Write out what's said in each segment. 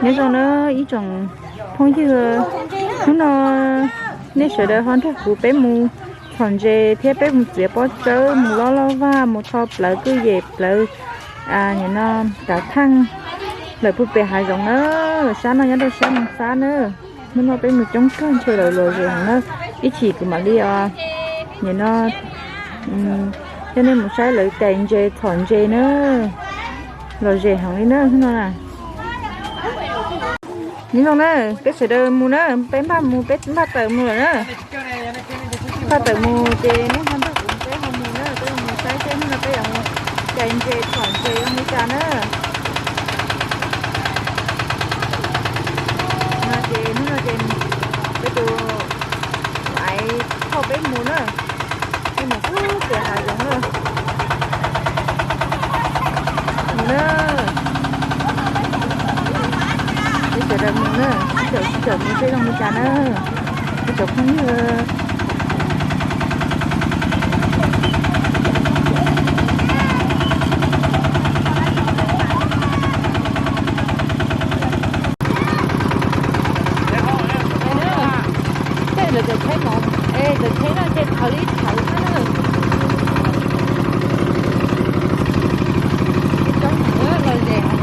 Nyob zoo na ib tsoom phooj ywg, hnub no nej sawv daws ho nrog kuv peb mus txhom ntses thiab peb mus txiav pob tsawb, mus loj loj vaj, mus tho plawv kwj yem plawv, nim no kav theej lawm puag pem hav zoov na, sab no nyob rau sab Moos Xab na. Hnub no peb mus coob kawg ntshe lawv lom zem heev na, ib chim kuv mam li os, nim no coj nej mus saib lawv cais ntses txhom ntses na, lom zem heev li na hnub no na. Nyob zoo na, peb sawv daws mus na, peb npaj mus, peb npaj tawm mus lawm na. Npaj tawm mus ces nej ho nrog kuv peb ho mus na, peb mus saib seb hnub no peb yuav mus cais ntses txhom ntses zoo li cas na. No ces hnub no ces peb tus maiv thauj peb mus na, peb mus puag pem hav zoov na. Mus na, peb sawv daws mus na, sib caum sib caum mus seb zoo li cas na, ib tsoom phooj ywg. Tej lawv txawm tsheb mov, es txawm tsheb no ces thawv li thawv xwb na. Ib tsob lom zem heev na.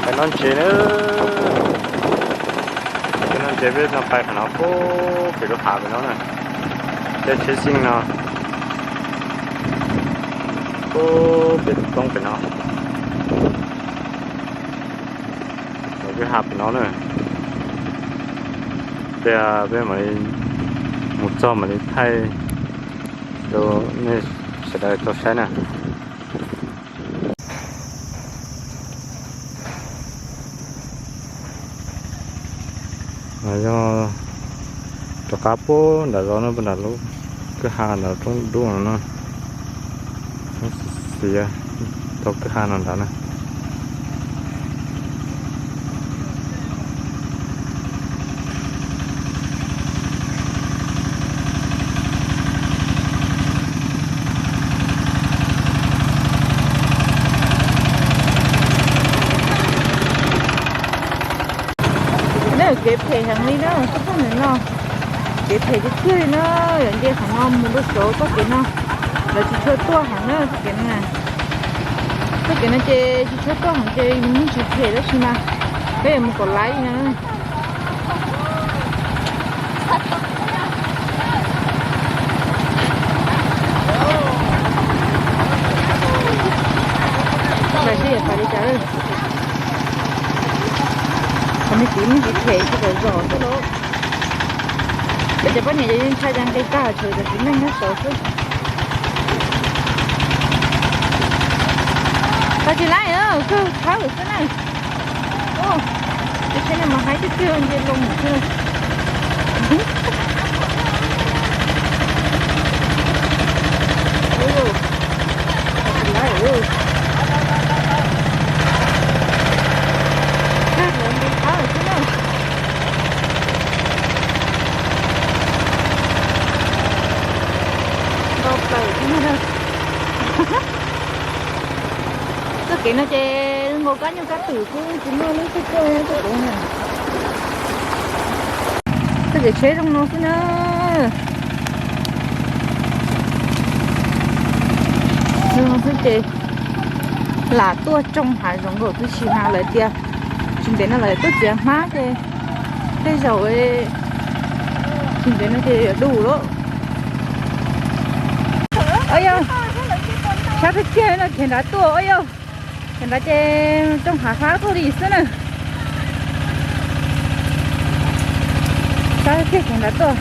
Peb noj ntses na, peb noj ntses peb no pais qhov no puag pem lub hav pem no na, thiab tsheb xyeej no puag pem tus koob pem no. Lawv kwj ha pem no na. Ces peb mam li mus txog mam li thaij rau nej sawv daws tau saib na. Yog rov qab puag nram zos no, puag nram lub kwj ha nram roob dub no na. Xiv, tau kwj ha no nrad na. Kev phem heev li na, txoj kev no, kev phem tiag tiag li na. Yog nce qhov no mus rau saud txoj kev no, lawv tsis tshua tuaj heev na txoj kev no. Txoj kev no ces tsis tshua tuaj heev ces nws yeej tsis phem tab sis mas peb yuav mus kom laiv no. Lawv sib yuav pais li cas, qhov me txiv me txiv phem tsis tau zos xwb lauj. Lawv cov poj niam ces yeej ntshai cas nqis tag tshuav cov txiv neej nyob saud xwb. Tau tsis laib, kawg thawb xwb na. Ua, ces tsheb no mas haib tiag tiag nce loo xwb. Tau tsis laib, kawg nqis thawb xwb na. Ntau plaws xwb na. Txoj Kev no ces nkaus kab nyuj kab twm xwb, tsis muaj lub txhij txhij txhij txhij. Txoj kev tsheb zoo no xwb na. Zoo no xwb ces lam tuaj tsoo hav zoov nkaus tib si na, lawv tias tsis ntev no lawv tuaj txiav hmab ces tej zaum tsis ntev no ces yuav du lawm. Au yau, sab tiag tiag no khiav nrad tuaj, au yau. Khiav nrad ces tsoo hav fab tuaj li xwb na. Sab tiag khiav nrad tuaj.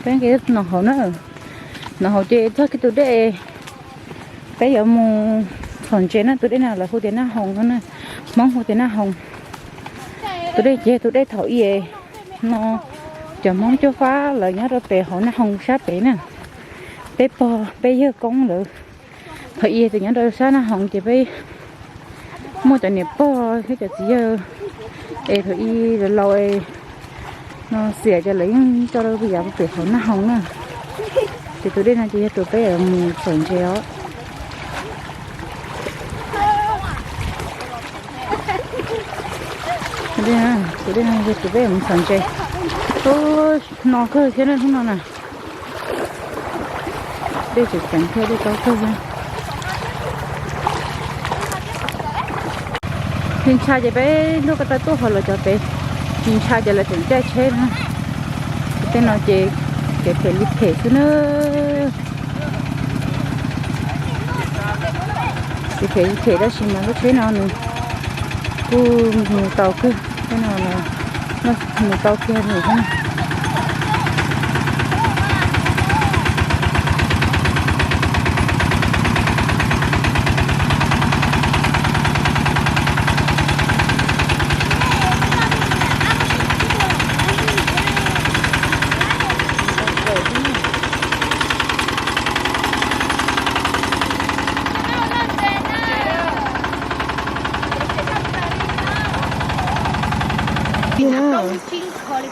Peb nqis nov hauv na, nov hauv ces txog kiag tus dej peb yuav mus txhom ntses na. Tus dej no lawv hu tias Naj Hoos no na, Hmoob hu tias Naj Hoos. Tus dej ces tus dej thaum ub no cov Hmoob Cuaj Fab lawv nyob rau pem hauv Naj Hoos sab pem na. Peb pog peb yawg koob lawv thaum ub ces nyob rau sab Naj Hoos ces peb muaj cov niam pog thiab cov txiv yawg es thaum ub laus laus no xiam ces lawv yeej coj rau yav pem hauv Naj Hoos na. Ces tus dej no ces yog tus peb yuav mus txhom ntses os. Tus dej no yog tus peb yuav mus txhom ntses. Ub, no kawg thiab na, hnub no na. Dej tseem ceev thiab, dej kaub kawg thiab. Tsis ntshai ces peb ntuj ko taw tuaj hauv lawv cov pem, tsis ntshai ces lawv tseem caij tsheb na. Tej no ces kev phem li phem xwb na. Kev phem li phem tab sis mas lub tsheb no nws kuj mus tau kawg, tsheb no mus tau kiag nws thiab.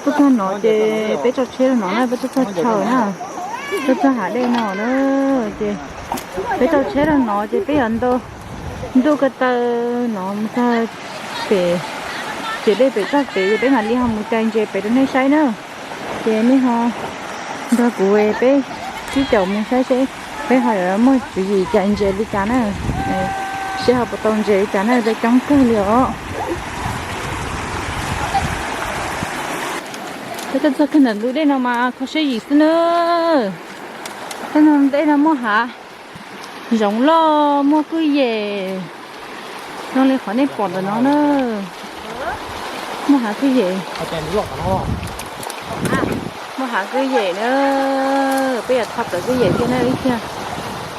Tuaj txog no ces peb tso tsheb rau no na, peb tuaj txog chaw na, tuaj txog hav dej no na, ces peb tso tsheb rau no ces peb yuav ntuj ko taw no mus txog pem, ces dej pem txog pem ces peb mam li ho mus cais ntses pem rau nej saib na. Ces nej ho nrog kuv peb sib caum mus saib seb peb ho yuav muaj tswv yim cais ntses li cas na, seb ho puas tau ntses li cas na, coob kawg li os. Peb tuaj txog kiag ntawm ntug dej no mas kho siab yim xwb na. Tej no dej no muaj hav zoov loj, muaj kwj yem zoo li qhov nej pom ntawm no na. Muaj hav kwj yem, muaj hav kwj yem na. Peb yuav tho plawv kwj yem thiab na ib tiag.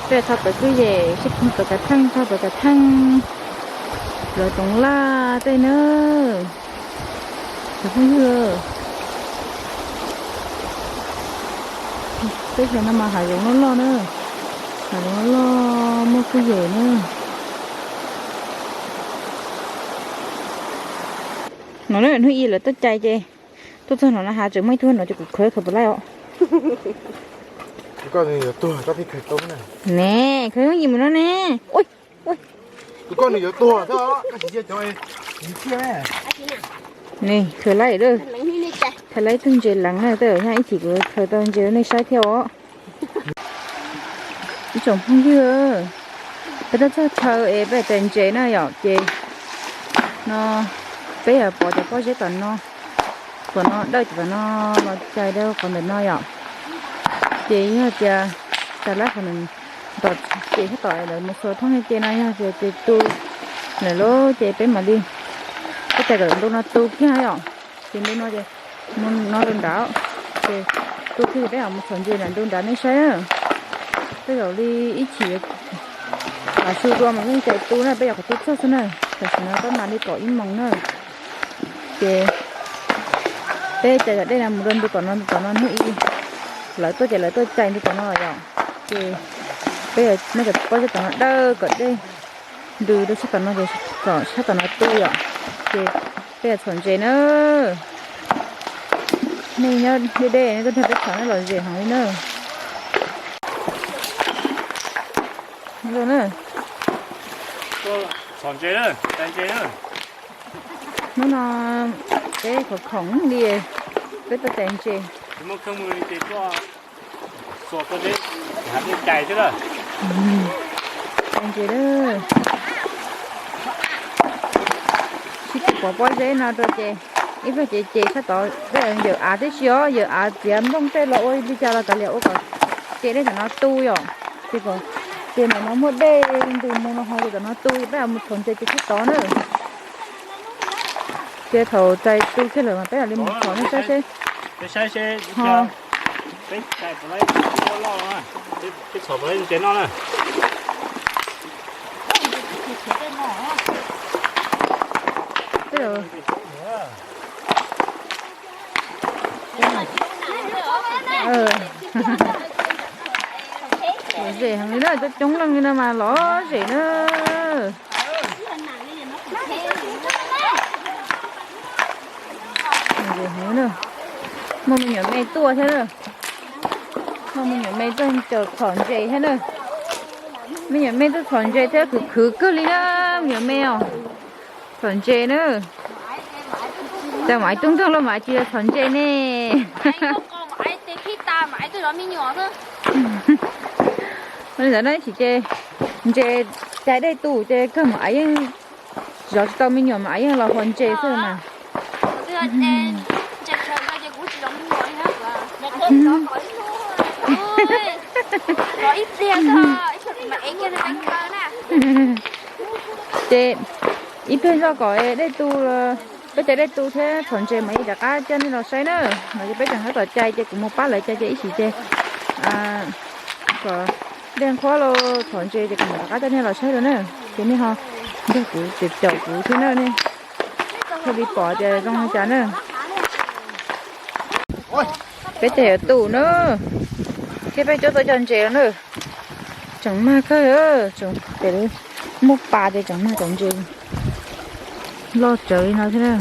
Peb yuav tho plawv kwj yem, sib plawv kav theej, tho plawv kav theej, plawv toov laj tej na. Cov phooj ywg, teb chaws no mas hav zoov loj loj na, hav zoov loj loj muaj kwj yem na. No na, hnub ib lawv tuaj cais ces tuaj txog no na, hav tseem muaj ib tug no ces kuv khaws khaws puas laij os. Ne, khaws yooj yim mus no ne. Ui, ui. Ne, khaws laij, khaws laij ib tug ntses leev na, tej zaum nyob ib chim kuv khaws tau ntses rau nej saib thiab os. Ib tsoom phooj ywg, peb tuaj txog chaw es peb cais ntses na yom, ces no peb yuav pov cov pob zeb tom no, tom no dawj tom no los cais rau qhov ntawm no yom. Ces yog tias tas lab qhov ntawm tom ces thiab tom lawv mus xuas thoob ntiaj teb no yog tias tu lawm lauj ces peb mam li, peb cais kom ntu no tu kiag yom. Ces ntu no ces mus no rau nrad, ces tu kiag ces peb mam mus txhom ntses nram ntu nrad nej saib na. Tej zaum li ib chim tav su dua mas peb cais tu na, peb yuav kom tu txog xwb na. Tam sim no peb mam li kaum ib moos na. Ces peb cais cov dej no mus rau ntu tom no, ntu tom no hnub ib lawv tuaj ces lawv tuaj cais ntu tom no yom. Ces peb yuav muab cov pob zeb tom no dawj kom dej Ntws rau sab tom no ces kom sab tom no tu yom. Ces peb yuav txhom ntses na. Nej nyob deb deb nej tuaj nrog peb txhom nej lom zem heev li na. Txhom ntses na, tais ntses na. Hnub no peb khoom khoom li, peb tuaj tais ntses. Tais ntses a. Sib tsis pom pob zeb no rau ces ib pliag ces ces sab tod peb yawm av tib si os, yawm av txiav nplooj tej los ua li cas los kav liam ua kom ces dej tom no tu yom. Ces kom ces ntawm no muaj dej ntws mus no ho ces tom no tu, peb mus txhom ntses ces sab tod na. Ces thaum tais tu kiag lawm mas peb mam li mus txhom nej saib seb. Peb saib seb ho. Peb txhom ntses no na. Lom zem heev li na, coob coob leej li no mas lom zem na. Muaj me nyuam me tuaj thiab na. Muaj me nyuam me tuaj caum txhom ntses thiab na. Me nyuam me tuaj txhom ntses thiab khwv khwv kawg li na. Me nyuam me os, txhom ntses na. Cas mam tub nrog luag mam tsis txhom ntses ne. Li ntawd na tsis ces ntses cais dej tu ces kawg mam yeej zov tsis tau me nyuam mas yeej los huas ntses xwb mas. Ces ib pliag zoj kom dej tu, peb cais dej tu thiab txhom ntses mas yeej rov qab coj nej los saib na. No ces peb tseem tab tom cais ces kuv mus pab lawv cais ces ib chim ces kom dej nqhuab los txhom ntses ces kuv mam rov qab coj nej los saib dua na. Ces nej ho nrog kuv caum kuv thiab na, nej thiaj li pom tias zoo li cas na. Peb cais yuav tu na, thiab peb cuab tau cov ntses na. Tseem mag kawg, tseem pem muaj pas ces tseem mag cov ntses loj tsawv li no thiab na.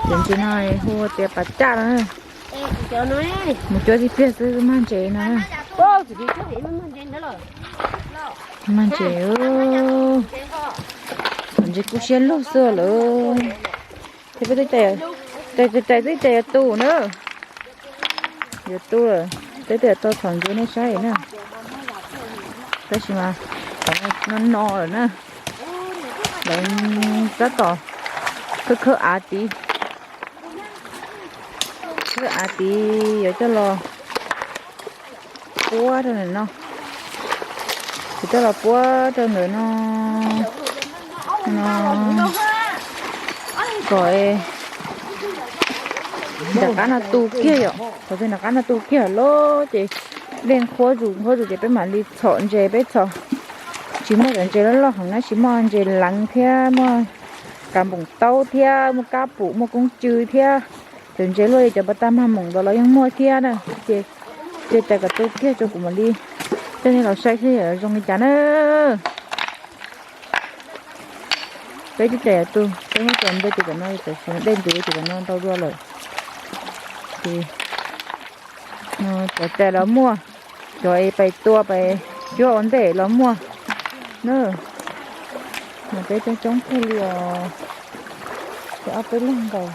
Cov ntses no hu tias pas caj no na. Mus cuab tib pliag xwb mag ntses no na. Mag ntses, txhom ntses kub siab lug xwb lawm. Thiab peb twb cais, cais twb cais yuav tu na. Yuav tu lawm, peb twb tau txhom ntses nej saib na. Tab sis mas no no lawm na. Lawv tab tom khawb khawb av tid. Khawb av tid yuav coj los puab rau ntawm no. Kuv coj los puab rau ntawm no, no kom nram qab no tu kiag yom. Thaum twg nram qab no tu kiag lawm ces dej nqhuab zus nqhuab zus ces peb mam li txhom ntses, peb txhom tsis muaj cov ntses loj loj heev na, tsis muaj ntses leev thiab muaj kav npoom taub thiab muaj kab pum muaj koob tsw thiab. Cov ntses luaj li cov pas tag mag moom ntawd los yeej muaj thiab na. Ces, ces tais kom tu kiag rau kuv mam li coj nej los saib seb zoo li cas na. Peb twb cais yuav tu, peb muab cov nplooj ces tom no, tam sim no dej ntws ces tom no ntau dua lawm. Ces cov cais los muaj, cov es pais tua pais cuab ua ntej los muaj na. Mas peb coob coob kawg li os, ces ob peb leeg nkaus.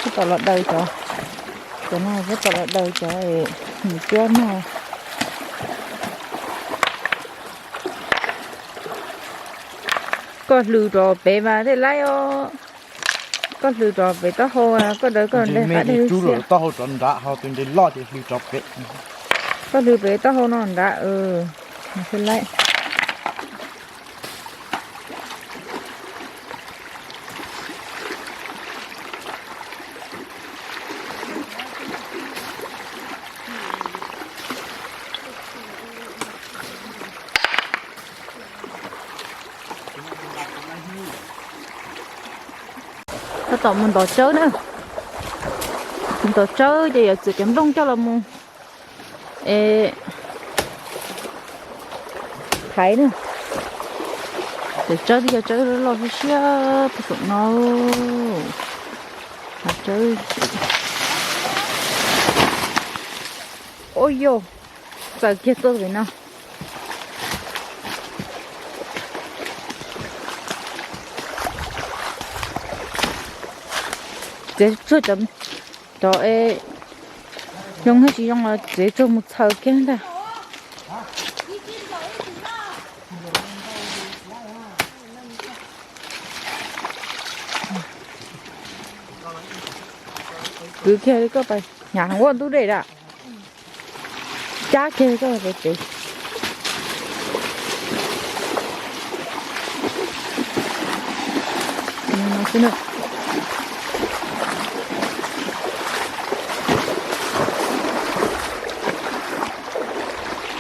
Tab tom los daws cov, cov no tab tom los daws cov es mus cuab no. Koj hlwv rov pem mas thiaj laib os. Koj hlwv rov pem taub hau, koj daws koj ntses qab dej lub siab. Taub hau rov nrad, ho tus ntses loj ces hlwv rov pem. Koj hlwv pem taub hau no nrad, thiaj laib. Tab tom mus ntov tsawb na. Mus ntov tsawb ces yuav txiav cov nplooj coj los mus es Qais na. Cov tsawb twb yog tsawb loj loj siab siab puag saum no. Tsawb. Ua yog txaws kiag tuaj pem no. Txiav tsuag cov, cov zoo thiab tsis zoo los txiav tsuag mus txhaws kiag ntag. Kwv kiag li koj pais hnyav heev ua ntub dej dam. Cab kiag li koj pais pem.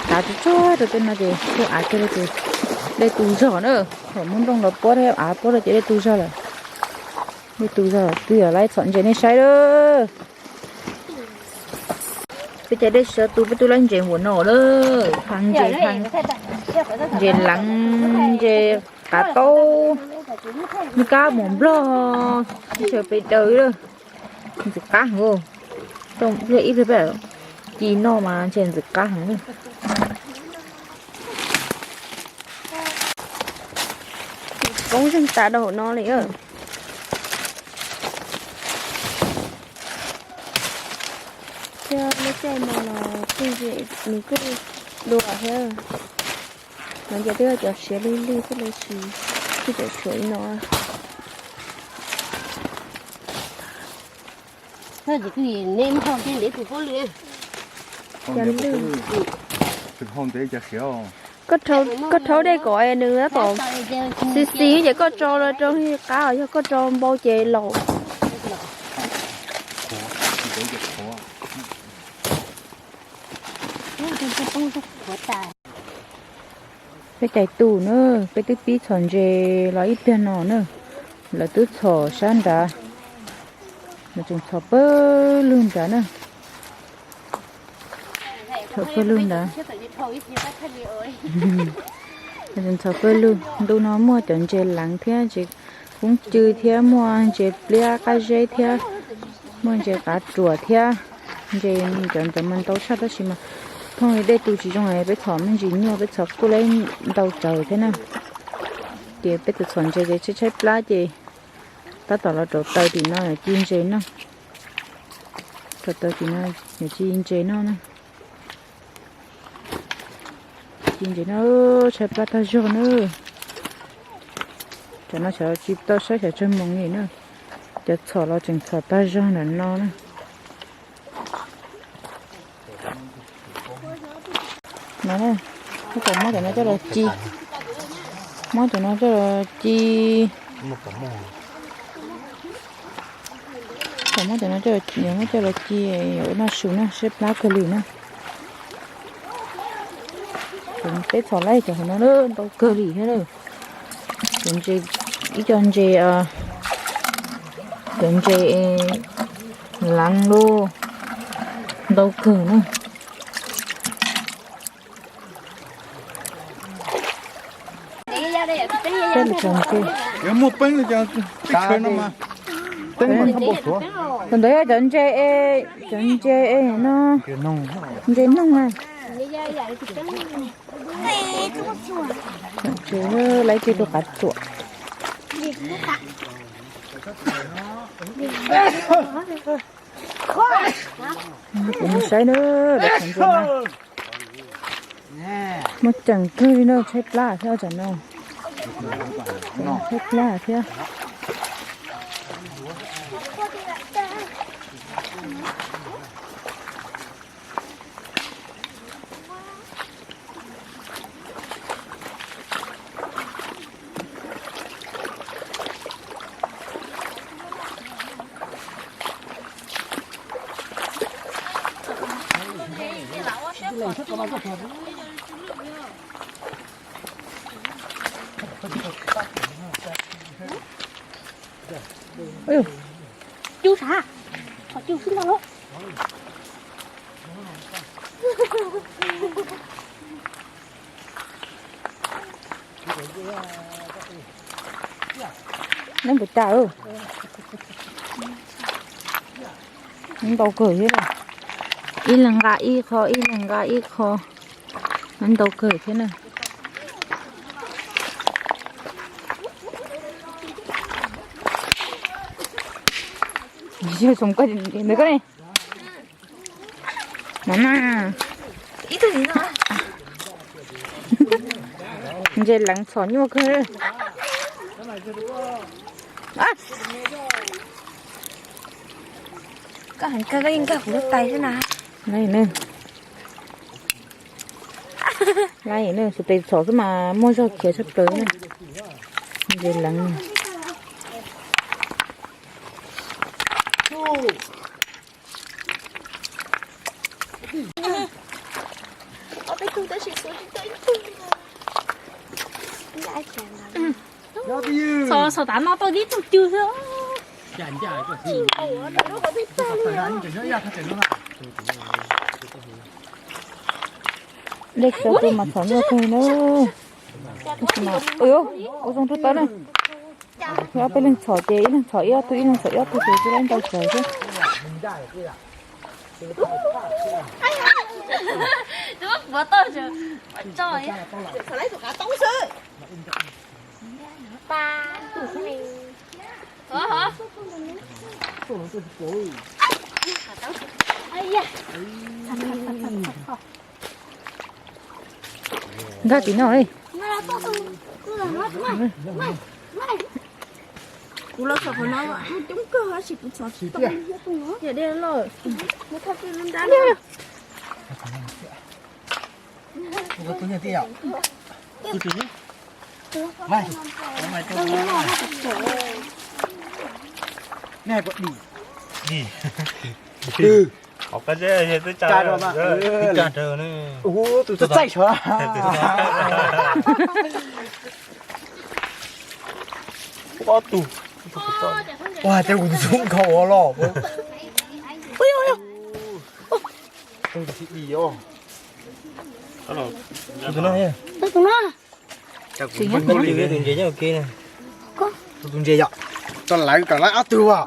Tav tsuag tsuag rau tej no ces kuj av kiag rau ces dej tu zog na. Thaum muab nplooj los puab thiab av puab rau ces dej tu zog lawm. Dej tu zog twb yuav laib txhom ntses nej saib lawm. Peb cov dej sawv tu peb twb laib ntses npaum no lawm, ntses, ntses leev, ntses qav taub, kab mus nplog, ntshaw peb daws lawm. Ntxim qab heev, ib pliag peb ci noj mas ntshe ntxim qab heev. Poob zeeg tas rau hauv no li. Thiab lub caij no los tej zaum nws kuj dua thiab. No ces twb yog cov siav lig lig xwb los sis kuj cov tshuav li no. Cov lwj. Koj rhaub dej kom nws tab tom xis xis ces koj tso los rau qab, yog koj tso npau ces laus. Peb cais tus na, peb twb pib txhom ntses los ib pliag no na, lawv twb txhom sab nrad, lawv tseem txhom pawg lug nrad na. Txhom pawg lug nrad. Txhom pawg lug, ntu no muaj cov ntses leev thiab ntses koob cw thiab muaj ntses pliab qab zeb thiab muaj ntses qav ruam thiab ntses cov ntawd mas ntau tshaj tab sis mas thooj li dej tu tsis zoo es peb txhom me ntsis nyuaj peb txhom kuj laib ntau tsawg thiab na. Ces peb tus txhom ntses ces tshaib tshaib plab ces tab tom los rau taws tim no ci ntses noj. Rau taws tim no ci ntses noj na. Ci ntses noj tshaib plab tag zog na. Cov no xyov tsis tau saib xyov tsawg moos li na. Cov txhom los tseem txhom tag zog ntawm no na. No, muab cov no coj los ci. Muab cov no coj los ci. Muab cov no coj los ci, yuav noj su na, tshaib plab kawg li na. Peb txhom laib cov hauv no ntau kawg li thiab. Cov ntses, ib co ntses, cov ntses leev los ntau kawg na. Muaj peeb li cov teb chaws no mas, teeb mas kab npau suav. Tus ntawd yog cov ntses, cov ntses no, ntses noog na. Tseem laib kiag tus qav ruam. Kuv mus saib na, muaj ceem kawg li na, tshaib plab thiab tsam no. Tshaib plab thiab. Cub sav, qhov cub xwb ntau lawm. Neb puas cas? Ntau kawg thiab. Ib leeg nqa ib qho, ib leeg nqa ib qho. Ntau kawg thiab na. Yog tsoom koj ntawd koj ne. No na. Ntses leev txhom nyuaj kawg. Koj heev kawg, koj yeej nkag kuv lub tais xwb na. Laiv ne, xub tes txhom xwb mas muaj zog khiav tshaj plaws ne. Ntses leev. Txhom tav no tau tib tug cw xwb. Dej tau tus mas txhom nyuaj kawg na. Tab sis mas, ua zoo rau tau na. Yog ob peb leeg txhom ces ib leeg txhom ib ob tug, ib leeg txhom ib ob tug ces twb laib ntau tsawg thiab. Nkag tim no li. Kuv los txhom qhov no coob kawg tab sis kuv txhom tsis tau. Yog dej loj, muab thauj pw lub nrab na. Tus txaij sov. Ua, ces kuv tus tub nkhaus ua los. Tus no, tus no. Tus ntses nyob ua ke na. Tus ntses yom. Tso lawv kom lawv ob tug as.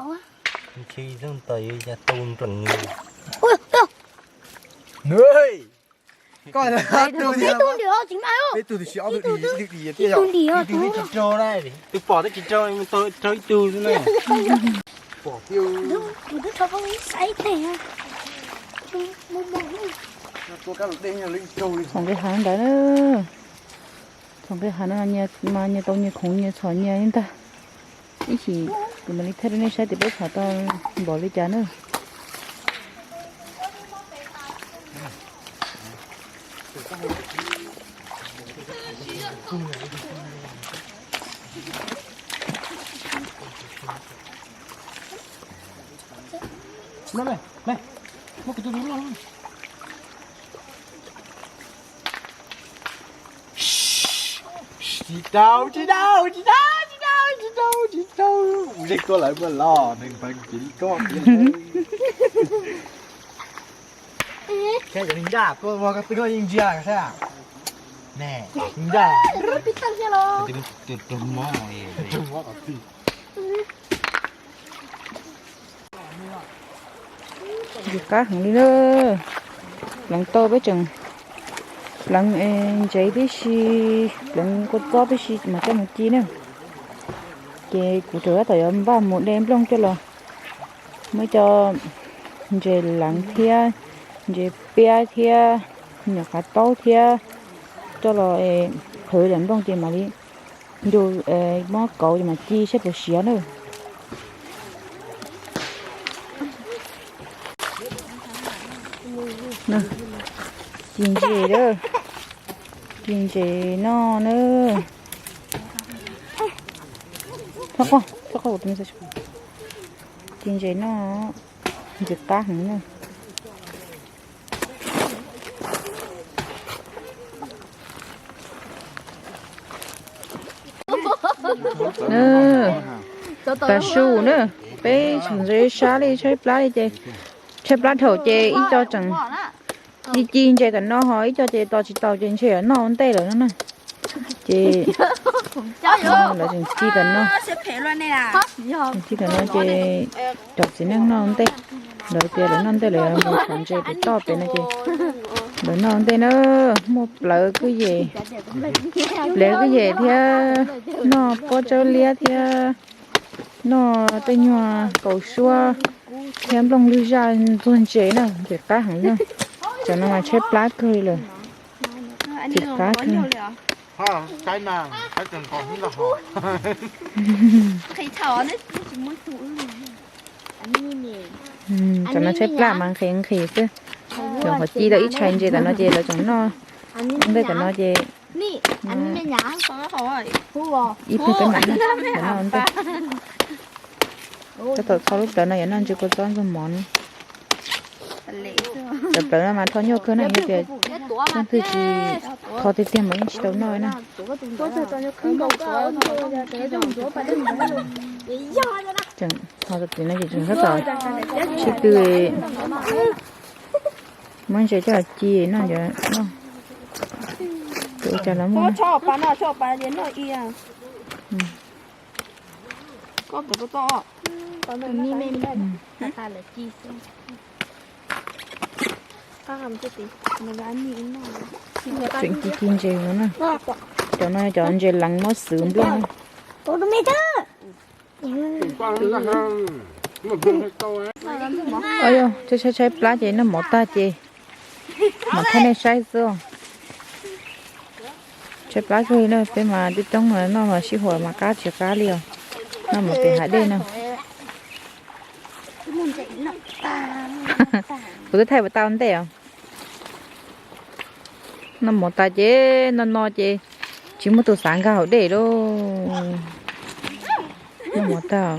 Koj ib tug dim, peb tug dim, ob tug dim, ib tug dim, ib tug dim, ib tug dim tsis raug na. Tus pom twb tsis raug, raug ib tug xwb na. Pom thiab. Txhom nqi hav ntawd na. Txhom nqi hav no mas nyias tau nyias khoom nyias txhom nyias li ntag. Ib chim kuv mam li thaij rau nej saib tias peb txhom tau npaum li cas na. Tsis tau, tsis tau, tsis tau, tsis tau, tsis tau, tsis tau. Kuv zeeg tuaj lawv muaj los neeg pab kuv cev li koj. Saib cov neeg ncaj tuaj ua koj twb yeej ntsia saib. Ne, ncaj. Raug mob, raug mob qhov twg. Ntxim qab heev li na. Pleev tau peb tseem pleev ntsev tib si, pleev kua txob tib si mas coj mus ci na. Ces kuv rov qab tom yuav npaj mus de nplooj coj los, muab cov ntses leev thiab ntses piab thiab nyuam qav taub thiab coj los qhwv cov nplooj ces mam li nrug muab kauv ces mam ci saib puas siav na. Ci ntses, ci ntses noj na. Ci ntses noj, ntxim qab heev na. Tav su na, peb tseem ntse sab li tshaib plab li ces, tshaib plab dhau ces ib co tseem ci ci ntses tam no ho ib co ces tos tsis tau ces ntshe yuav noj ua ntej lawm no na. Ces Ces lawv tseem ci tom no, ci tom no ces cov txiv neej noj ntej. Lawv tias lawv noj ntej lawv mus thov ntses pem toj pem no ces lawv noj ntej na, muaj plawv kwj yem, plawv kwj yem thiab noj pob tsawb liab thiab noj tej nyuag kaus suab thiab nplooj lwg zaj ntxuag ntses na, ntxim qab heev na. Cov no mas tshaib plab kawg li lawm, ntxim qab kawg. Cov no tshaib plab mas nqhis nqhis xwb. Cov qhov ci tau ib tshais ntses tom no ces lawv tseem noj ntej tom no ces ib pawg peb mam noj, noj ntej. Tab tom txhob lub plawv no yuav noj ntses kua txob ntxuag mov na. Cov plawv no mas tho nyuaj kawg na, yog tias leej twg tsis tho tiag tiag mas yeej tsis tau noj na. Tseem tho txog tim no ces tseem tab tom sib tw muab ntses coj los ci noj ntawd no. Ua cas los muaj. Tseem ci ci ntses no na. Cov no cov ntses leev muab xwv nplej na. Yog tshaib tshaib plab ces noj mov tag ces mam thaij nej saib xwb. Tshaib plab kawg li na, peb mas tib toob noj mas sib huam mas qab tsis qab li os. Noj mov pem hav dej no. Kuv twb thaij puas tau ntej os. Noj mov tas ces no no ces tsis muaj tus xav nkag hauv dej lauj. Noj mov tag.